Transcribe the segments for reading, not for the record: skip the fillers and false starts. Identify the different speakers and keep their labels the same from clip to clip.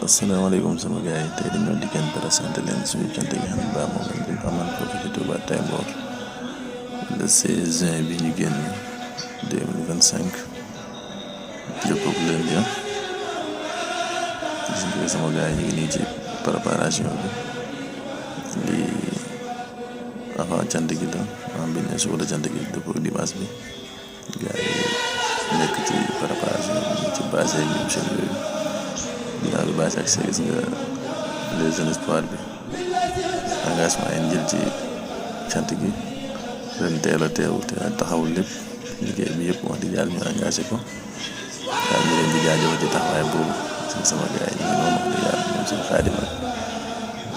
Speaker 1: asalaamaaleykum sama gars yi tey dañoo diggante présenté leen suñu cant gi xam ne baax moom lañ doon amal foofu ci Touba Taïmbour le 16 juin bi ñu génn 2025 jëppoo leen di gis nga sama gars yi ñu ngi nii ci préparation bi lii avant cant gi la maanaam bi ne suba la cant gi dëppoo dimanche bi gars yi nekk ci préparation bi ci base yi ñoom seen yooyu. ginnaaw bi bâche ak gis nga les jeunes espoirs bi engagement yi jël ci cant gi ren teel a teew te taxawul lépp liggéey bi yëpp wax dëgg yàlla ñu engagé ko daal ñu leen di jaajëfal ci taxawaay boobu gis sama gars yi ñu ngi noonu wax dëgg yàlla ñoom suñu xaadim ak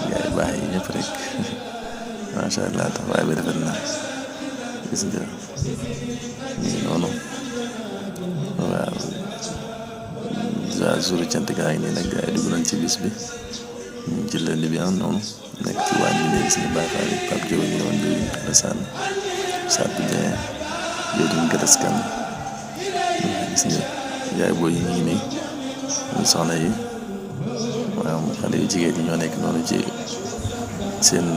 Speaker 1: gars yi baax yi ñëpp rek macha allah taxawaay bi rafet na gis nga ñu ngi noonu waaw. jour cant gaa ngi nii nag gars yi dugg nañ ci bis bi ñu ci lundi bi am noonu nekk ci waañ bi léegi suñu Baay Faal yi Pape Diop ñu doon jëriñ Alassane Sadou Dieng jëriñ Gadas Kan gis nga yaay booy yi ñu ngi nii ñu soxna yi waaw xale yu jigéen ñi ñoo nekk noonu ci seen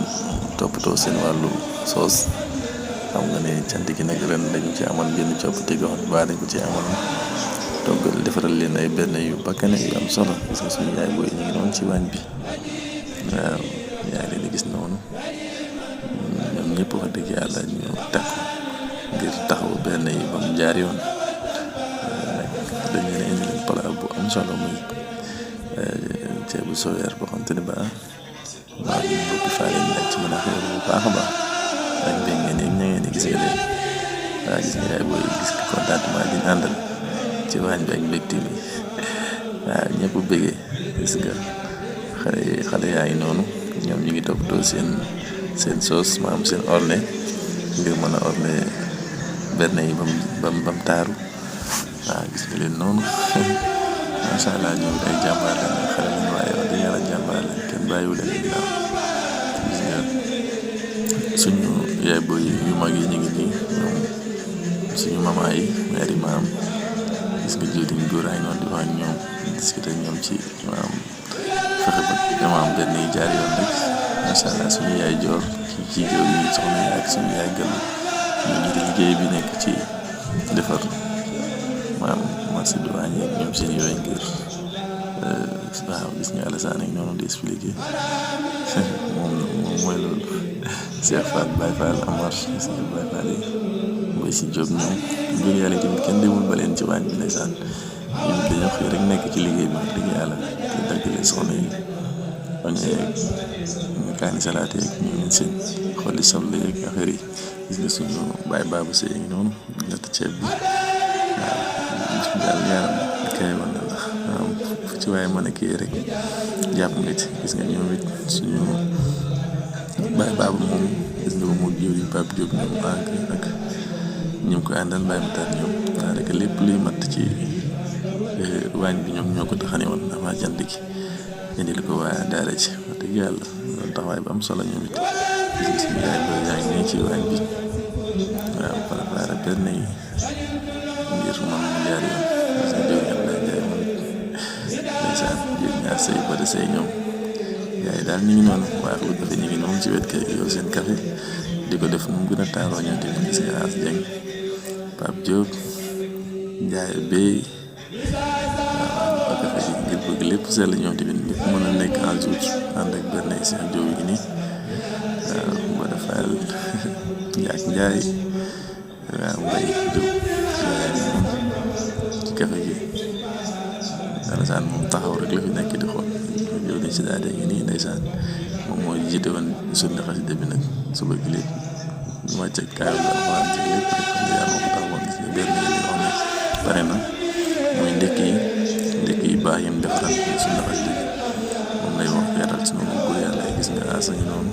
Speaker 1: toppatoo seen wàllu soos xam nga ne cant gi nag ren dañu ci amoon benn coppite goo xam ne baa dañ ko ci amoon toggal defaral leen ay benn yu bakkane yu am solo parce que suñu yaay booy ñu ngi noonu ci waañ bi waaw yaa ngi leen di gis noonu ñoom ñëpp wax dëgg yàlla ñu takku ngir taxaw benn yi ba mu jaar yoon dañu leen indi leen plat bu am solo muy ceebu soweer boo xam te ne waaw ñu bëgg faa leen laaj ci mën a xew bu baax a baax ak mbéy ngeen ña ngeen di gis nga leen waaw gis nga yaay booy gis contentement di àndal ci waañ bi ak mbégte mi waaw ñëpp bëggee gis nga xale yaa ngi noonu ñoom ñu ngi toppatoo seen soos maanaam seen orne ngir mën a orne benn yi bam taaru waaw gis nga leen noonu macha allah ñoom ay jàmbaar lañ ak xale lañ waaye wax dëgg yàlla jàmbaar lañ kenn bàyyiwu leen ginnaaw gis nga suñu yaay booy yu mag yi ñu ngi nii ñoom suñu maman yi mère yi maam gis nga jëriñ góor ay noonu di wax ak ñoom discuter ñoom ci maanaam fexe ba damaam benn yi jaar yoon rek macha allah suñu yaay joor ci joor yi soxna yi ak suñu yaay gëll ñu ngi di liggéey bi nekk ci defar maanaam marché bi wàññi ñoom seen yooyu ngir waaw gis nga Alassane ak noonu di expliquer moom mooy loolu Cheikh Fall Baye Fall Amar gis nga Baye Fall yi mooy si Diop ñoom ngir yàlla tamit kenn demul ba leen ci waañ bi ndeysaan ñun dañoo xëy rek nekk ci liggéey bi wax dëgg yàlla te daggale soxna yi bañ a yeeg kaani salaate yeeg ñoom seen xolli soble yeeg affaire yi gis nga suñu baay baabu sey ngi noonu natt ceeb bi waaw gis nga daal yaram kay woon na ndax waaw fu ci waaye mën a kii rek jàpp nga ci gis nga ñoom it suñu baay baabu moom gis nga ba mu jiw yi Pape Diop ñoom ak ñu ngi koy àndal bàyyi ma taal ñoom daanaka lépp luy mat ci waañ bi ñoom ñoo ko taxane woon avant jant gi indi li ko waaye daara ci wax dëgg yàlla loolu taxawaay bu am solo ñoom it gis nga suñu yaay booy yaa ngi nii ci waañ bi waaw préparé benn yi ngir man mu jaar yoon gis nga jóg yàlla jaay moom ndeysaan jóg ñaar sëy ba de sëy ñoom yaay daal ñu ngi noonu waaye lu café ñu ngi noonu ci wet kër gi yow seen café di ko def moom gën a taaroo ñoom tamit gis nga As Dieng Pape Diop Ndiaye Bey waaw café gi ngir bëgg lépp sell ñoom tamit ñëpp mën a nekk en jour ànd ak benn ay Cheikh Diop yi nii waaw Mbada Fall Ndiak Ndiaye waaw Mbaye Diop ci café gi Alassane moom taxaw rek la fi nekk di xool yow ni si daal di ngi nii ndeysaan moom mooy jiite woon suñu xasida bi nag suba gi lépp ñu wàcc ak kaayam daal xalaan ci lépp rek xam nga yàlla moo ko taxawoon gis nga benn yi li wax ne pare na muy ndekki yi baax yi mu defaral suñu xasida bi moom lay wax yaatal ci noonu góor yàlla gis nga asañu noonu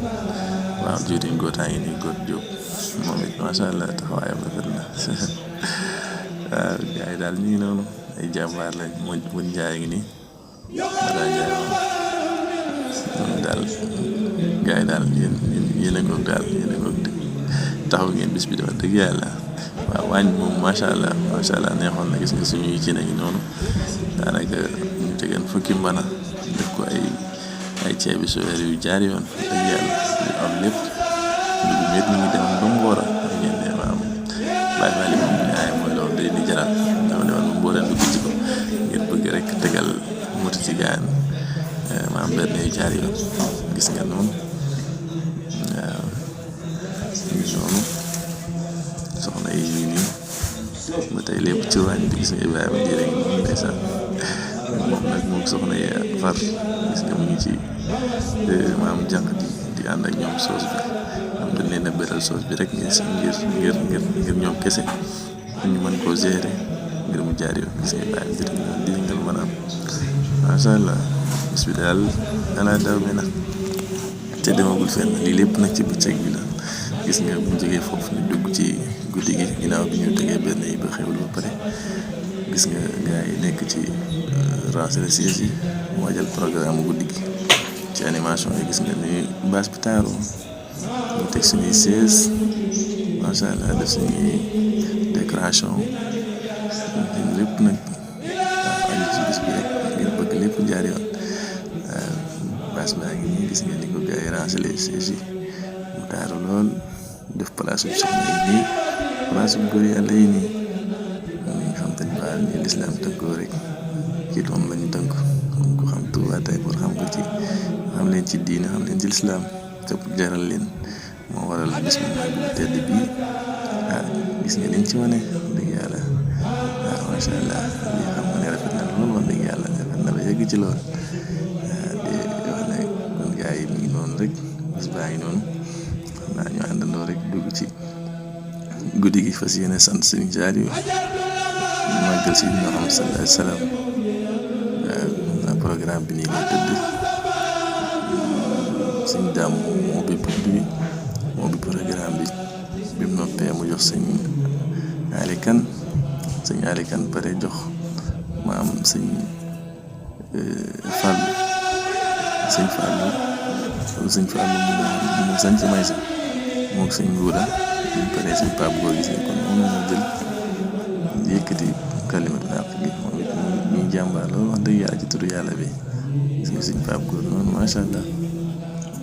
Speaker 1: waaw jëriñ gootaa ngi nii góor Diop moom it macha allah taxawaayam rafet na waaw gars yi daal ñu ngi noonu ay jàmbaar lañ mu njaay ngi nii balaa njaay moom daal gars yi daal yéen a ngoog daal yéen a ngoog taxaw ngeen bis bi dafa dëgg yàlla waaw waañ moom macha allah neexoon na gis nga suñuy ci nañu noonu daanaka ñu tegeen fukki mbana def ko ay ceebi suweer yu jaar yoon dëgg yàlla yu am lépp dugub it ñu ngi dem ba Mbora ngeen ne maam bàyyi faa li moom ay mooy loolu day di jaral dama ne woon Mbora dugg ci ko ngir bëgg rek tegal muti ci gaan maam benn yu jaar yoon gis nga noonu waaw noonu soxna yi ñu nii ba tey lépp ci waañ bi gis nga Ibrahima di rek noonu ndeysaan moom nag moom soxna yi far gis nga mu ngi ci maam jànq di ànd ak ñoom soos bi am dañ leen a beral soos bi rek ngir ñoom kese ñu mën koo gérer ngir mu jaar yoon gis nga Ibrahima di rek noonu di yëngal maanaam macha allah bis bi daal ala daw mi nag te demagul fenn lii lépp nag ci bëccëg bi la gis nga bu ñu jógee foofu ñu dugg ci guddi gi ginnaaw bi ñu tegee benn yi ba xewlu ba pare gis nga gars yi nekk ci ranger siège yi waajal programme guddi gi ci animation yi gis nga ni bâche bi taaroo ñu teg suñuy siège macha allah def suñuy décoration lépp nag waaw aju ci bis bi rek ngir bëgg lépp jaar yoon bâche baa ngi nii gis nga ni ko gars yi ranger siège yi mu taaru lool def place bu soxna yi nii place bu góor yàlla yi nii nga xam te ne waa ñu lislaam tënkoo rek kii moom la ñu tënk moom ko xam Touba tey pour xam ko ci xam leen ci diine xam leen ci lislaam képp jaral leen moo waral bis bu mag bu tedd bii gis nga liñ ci wane dëgg yàlla macha allah lii xam nga ne rafet na lool wax dëgg yàlla rafet na ba yegg ci lool di wax ne kon gars yi mi ngi noonu rek bis baa ngi noonu xam naa ñu àndandoo rek dugg ci guddi gi fas yéene sant Sëriñ Saaliw màggal si Muhammad sallallahu alayhi wa sallam programme bi nii lay tëdd Sëñ Daam moo bi programme bi mu noppee mu jox Sëñ Alikan pare jox maam Sëñ Fallu mu sañ ci may sa moog Sëñ Nguuda bi mu paree Sëñ Pape Góor gis kon moom moo jël yëkkati kalimatu xaq gi moom it ñu jàmbaar loolu wax dëgg yàlla ci turu yàlla bi gis nga Sëñ Pape Góor noonu macha allah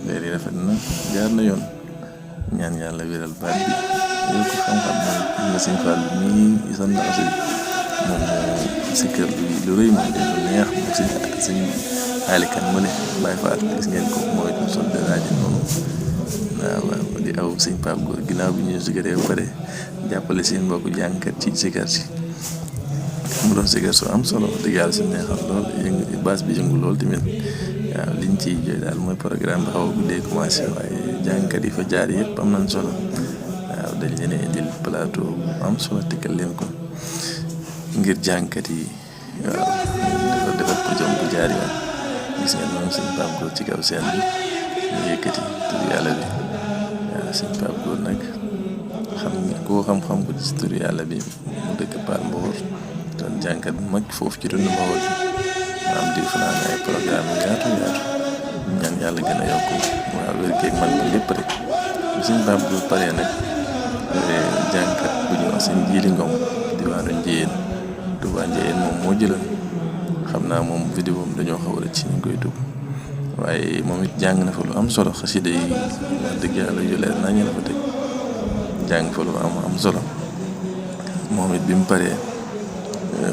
Speaker 1: leer yi rafet na jaar na yoon ñaan yàlla wéral baat bi yow ko xam-xam mooy nga Sëñ Fallu mii sa ndax si moom moo si kër lu rëy moom dañ ko neex moom Sëñ Alikan mu ne Baay Faal gis ngeen ko mooy it mu sol daraja noonu waaw di aw Sëñ Pape Góor ginnaaw bi ñu sigaree ba pare jàppale seen mbokku jàngkat ci sigar si mu doon sigar soo am solo dëgg yàlla si neexal lool baas bi yëngu lool tamit waaw liñ ciy jooy daal mooy programme bi xaw a guddee commencé waaye jàngkat yi fa jaar yëpp am nañ solo waaw dañ leen indil plateau am solo tegal leen ko ngir jàngkat yi waaw defal ko jom bu jaar yoon gis ngeen moom Sëñ Pape Góor ci kaw seen bi ñu yëkkati turu yàlla bi waaw Sëñ Pape Góor nag xam nga koo xam-xam ko ci turu yàlla bi mu dëkk Paal Mboor doon jàngkat bu mag foofu ci dund Mboor bi mu am di fanaan ay programme yu yaatu ñaan yàlla gën a yokku waaw wér-gu-yaram man bi lépp rek bu Sëñ Pape Góor paree nag jàngkat bu ñuy wax Sëñ Jiili Ngom diwaanu Njéyeen Tuubaa Njéyeen moom moo jëloon xam naa moom vidéo am dañoo xaw a ci ñu koy dugg waaye moom it jàng na fa lu am solo xasida yi wax dëgg yàlla yu leer naa ñu la fa teg jàng fa lu am solo moom it bi mu paree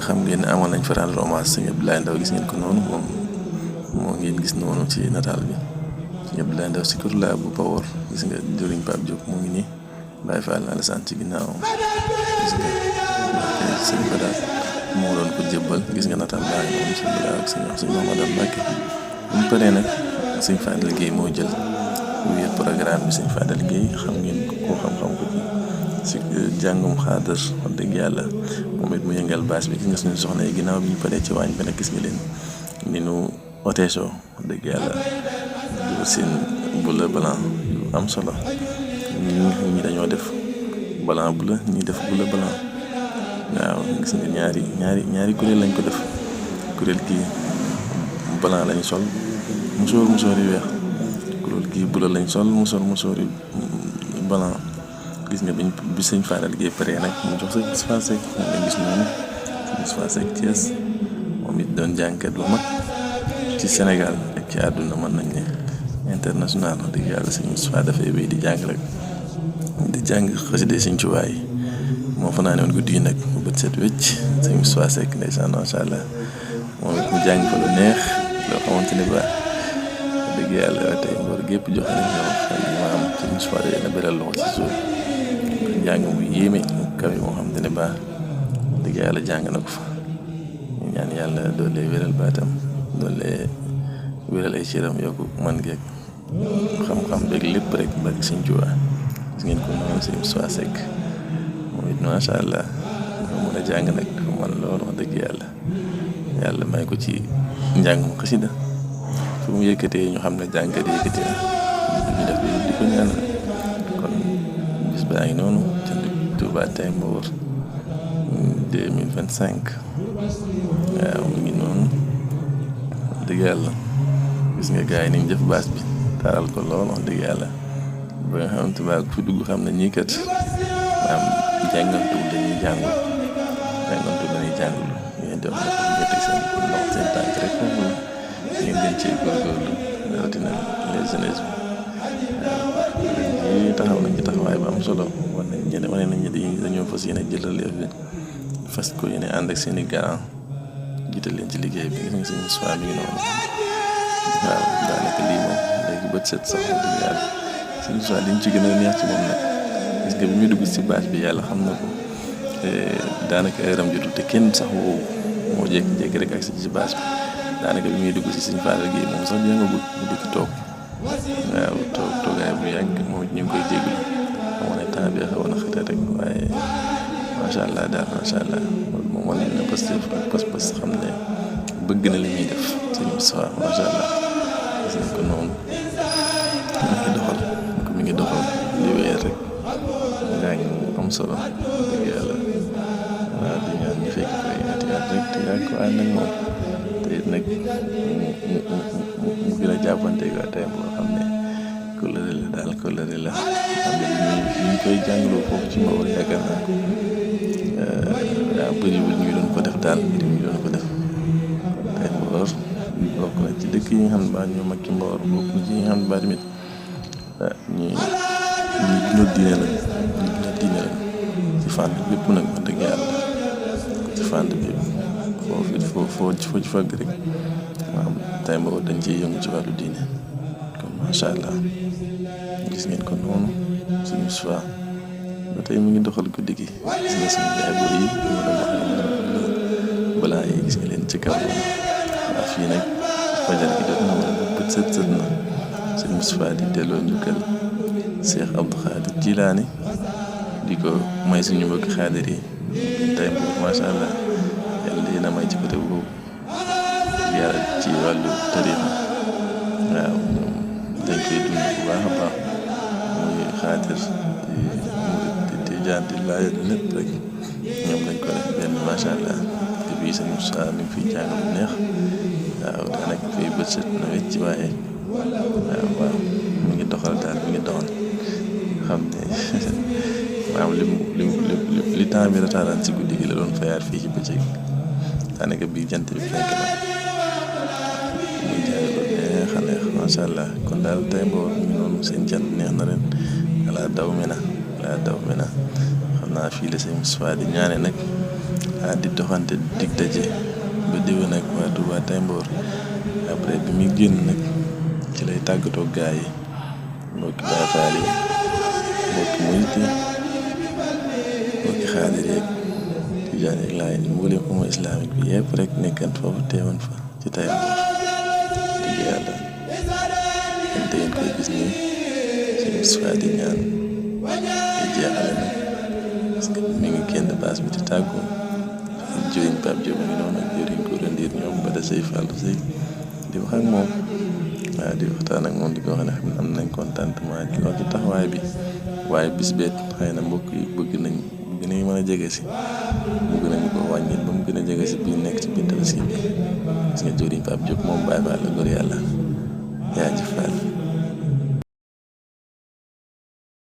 Speaker 1: xam ngeen ne amoon nañ fa rendre hommage Sëñ Abdoulaye Ndaw gis ngeen ko noonu moom moo ngeen gis noonu ci nataal bi Sëñ Abdoulaye Ndaw si kur laa bu Bawor gis nga jëriñ Pape Diop mu ngi nii Baye Fall na la sant ci ginnaawam gis nga Sëñ Bada moo doon ko jébbal gis nga nataal baa ngi moom Sëñ Bada ak Sëñ Mamadou Mbacke bu mu paree nag Sëñ Fadel Guèye moo jël wéer programme bi Sëñ Fadel Guèye xam ngeen koo xam-xam ko ci jàngum xaadar wax dëgg yàlla moom it mu yëngal baas bi gis nga suñu soxna yi ginnaaw bi ñu paree ci waañ bi nag gis nga leen ni nu oteesoo wax dëgg yàlla du seen bula blanc yu am solo ñi dañoo def blanc bula ñi def bula blanc waaw gis nga ñaari kuréel lañ ko def kuréel gi blanc lañ sol musóor yu weex kuréel gi bula lañ sol musóor yu blanc gis nga bi Sëñ Fadel Guèye pare nag mu jox sa Moustapha Seck moom lañ gis noonu Moustapha Seck Thiès moom it doon jàngkat bu mag ci Sénégal ak ci àdduna mën nañ ne international wax dëgg yàlla sëñ Moustapha dafay wéy di jàng rek di jàng xasida sëñ Tuubaa yi moo fa naa ne woon guddi yi nag bu bët set wécc sëñ Moustapha Seck ndeysaan macha allah moom it mu jàng fa lu neex loo xamante ne ba dëgg yàlla tey Mbour gépp joxe nañ ñoo xam ne maanaam sëñ Moustapha day na beral loxo ci suuf jàng mu yéeme mu kaw moo xamante ne ba dëgg yàlla jàng na ko fa ñu ñaan yàlla doole wéral baatam doole wéral ay cëram yokku man geeg xam-xam beeg lépp rek barke sëñ Tuubaa gis ngeen ko noonu sëñ Moustapha Seck moom it macha allah dafa mën a jàng nag dafa mën loolu wax dëgg yàlla may ko ci njàng mu xasida fu mu yëkkatee ñu xam ne jàngkat yëkkati na ñu def di ko ñaanal kon bis baa ngi noonu ca Touba Time Mbour 2025 waaw mu ngi noonu wax dëgg yàlla gis nga gars yi niñ def baas bi taaral ko lool wax dëgg yàlla ba nga xam Touba ku fi dugg xam ne ñii kat maanaam jàngantu dañuy jàngul ngeen di wax ne foofu nga teg seen loxo seen tànk rek foofu ngeen gën cee góorgóorlu rawatina les jeunes bi waaw taxaw nañ ci taxawaay bu am solo wane nañ dañoo fas yéene jëlal yëf bi fas ko yéene ànd ak seen i garant jiital leen ci liggéey bi gis nga seen histoire mi ngi noonu waaw daanaka lii moom léegi bët set sax wax dëgg yàlla seen histoire liñ ci gën a neex ci moom nag gis nga bi muy dugg si bâche bi yàlla xam na ko daanaka heure am jotul te kenn sax woowu moo jékki-jékki rek ak si bâche bi daanaka bi muy dugg si suñu Fallou Guèye moom sax jàngagul mu dikk toog waaw toogaay bu yàgg moom ñu ngi koy jégalu xamoon ne temps bi xawoon na xëte rek waaye macha allah daal macha allah moom wane na pas-pas xam ne bëgg na li muy def sëñ Moustapha macha allah gis nañ ko noonu mi ngi doxal li wéer rek ngaa ngi am solo dëgg yàlla waaw di ñaan ñu fekk koy ati at rek te yàgg ko ànd ak moom te it nag mu gën a jàppante waa tey boo xam ne kóllëre la daal kóllëre la xam ne ñu koy jàngaloo foofu ci Mbour yaakaar naa daa bëriwul ñu doon ko def daal mbir mi doon ko def tey Mbour bokk na ci dëkk yi nga xam ne baa ñoo mag ci Mbour bokk na ci yi nga xam ne baa tamit ñi dina diine lañ ci fànn bépp nag wax dëgg yàlla ci fànn bi foo ci fàgg rek maanaam tey Mbour dañ ciy yëngu ci wàllu diine kon macha allah gis ngeen ko noonu suñu Moustapha ba tey mu ngi doxal guddi gi gis nga suñu jaay boo yi ma doon wax balaa yi gis nga leen ci kaw waaw fii nag fajar gi jot na wala bët set na suñu Moustapha di delloo njukkal Cheikh Abdou Khadir Jilaani di ko may suñu mbokki xaadir yi tey Mbour macha allah yàlla dina may ci côté boobu yàlla ci wàllu tarixa waaw ñoom dañ koy dund bu baax a baax muy xaadir di tijaan di laaj lépp rek ñoom dañ ko def benn macha allah te bii sëñ Moussa mi ngi fiy jàng lu neex waaw daanaka fiy bët set na wecc waaye waaw mi ngi doxal daal mi ngi doxal xam ne maanaam li temps bi retardaan ci guddi gi la doon fayaat fii ci bëccëg daanaka bii jant bi fekk na muy jaay lu neex a neex macha allah kon daal tey Mbour mi ngi noonu seen jant neex na ren ala daw mi na xam naa fii la sëñ Moustapha di ñaane nag di doxante dig daje ba déwén nag waa Touba Time Mbour après bi muy génn nag ci lay tàggatoo gaa yi mbokki Baay Faal yi mbokki murit yi mbokki xaadir yeeg tijaan yeeg laay mboolem umma islamique bi yëpp rek nekkan foofu teewoon fa ci Time Mbour dëgg yàlla kon da ngeen koy gis nii sëñ Moustapha di ñaan di jeexale nag parce que mi ngi génn baas bi di tàggoo jëriñ Pape Diop mi noonu ak jëriñ ko rendir ñoom ba da say Fallou Sey di wax ak moom waaw di waxtaan ak moom di ko wax ne xam ne am nañ contentement ci loolu ci taxawaay bi waaye bis beet xëy na mbokk yi bëgg nañ mën a jege si bëgg nañu ko wàññil ba mu gën a jege si biir nekk ci biir Tabaski bi gis nga jëriñ Pape Diop moom Baye Fall la góor yàlla jaajëf